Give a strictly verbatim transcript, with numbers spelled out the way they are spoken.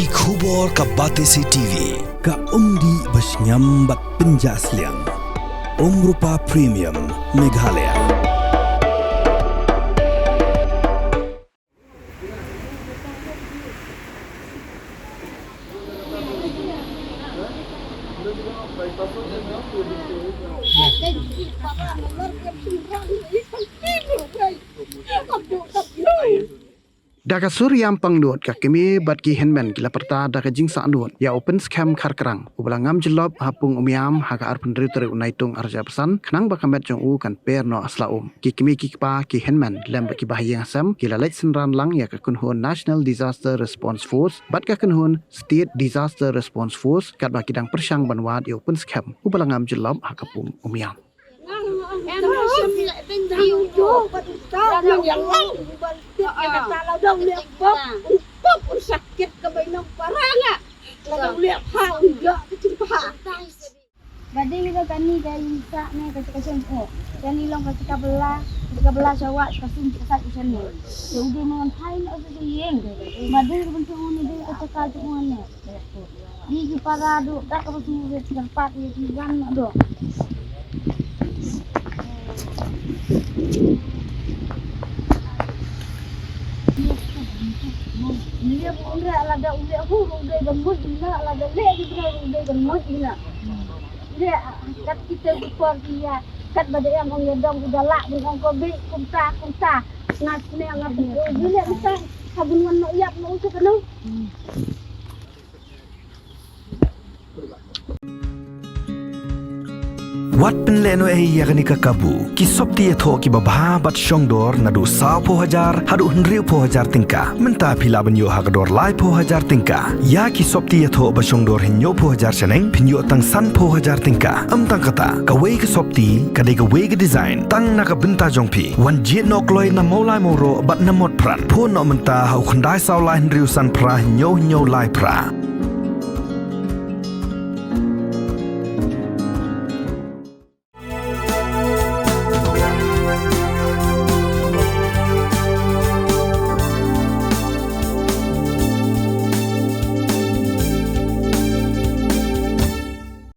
Ki khubor ka Batesi T V, ka umdih ba shngiam bad pynjah sliang. Umrupa Premium, Meghalaya. Da ka sur ïam pangnud, ka kmie bad ki hynmen ki la pyrta da ka jingsahnud ïa u Pynskhem Kharkrang, uba la ngam jyllop ha Pung Umiam ha ka arphew hynriew tarik u Naitung arhajar arphew san, khnang ba ka met jong u kan per noh ha sla um. Ki kmie ki kpa, ki hynmen lem bad ki bahaïing hasem ki la leit synran lang ïa ka kynhun National Disaster Response Force bad ka kynhun State Disaster Response Force, katba ki dang pyrshang ban wad ïa u Pynskhem, uba la ngam jyllop ha ka Pung Umiam. Ba dei ka kane ka ïing sah ne ka jaka sum, oh. Kane long ka jaka bylla, ka jaka bylla sha wah, ka sum ka sah ka shane. Te u dei mon thai na ka ïing. Ba dei ka bynta une dei ka jaka jong une. Di ki para duk dak ka sum wet ka pat ïa ki wan na duk. Liep u leh lada u leh hu ruh dei ban mut ina, lada leh ki bra ruh dei ban mut ina. Leh kat kita ki por ki ïa, kat ba dei am ong ïa dong u da lah ban ong ko bih kumta kumta. Nga sne nga pynleh kumta. Ha bun wan noh ïap noh u sa kano. Wat pynlehnohei ïa kane ka kabu. Ki sopti ïathoh kiba bha bad shongdor naduh sawphew hajar haduh hynriewphew hajar tyngka. Mynta phi lah ban ïoh ha ka dor laiphew hajar tyngka. Ïa ki sopti ïathoh ba shongdor hynñiewphew hajar shaneng phin ïoh tang sanphew hajar tyngka. Ym tang kata, kawei ka sopti ka dei kawei ka design tang na ka bynta jong phi. Wan jied noh kloi na Mawlai Mawroh bad na Motphran. Phone noh mynta ha u khyndai saw lai hynriew san phra hynñiew hynñiew lai phra.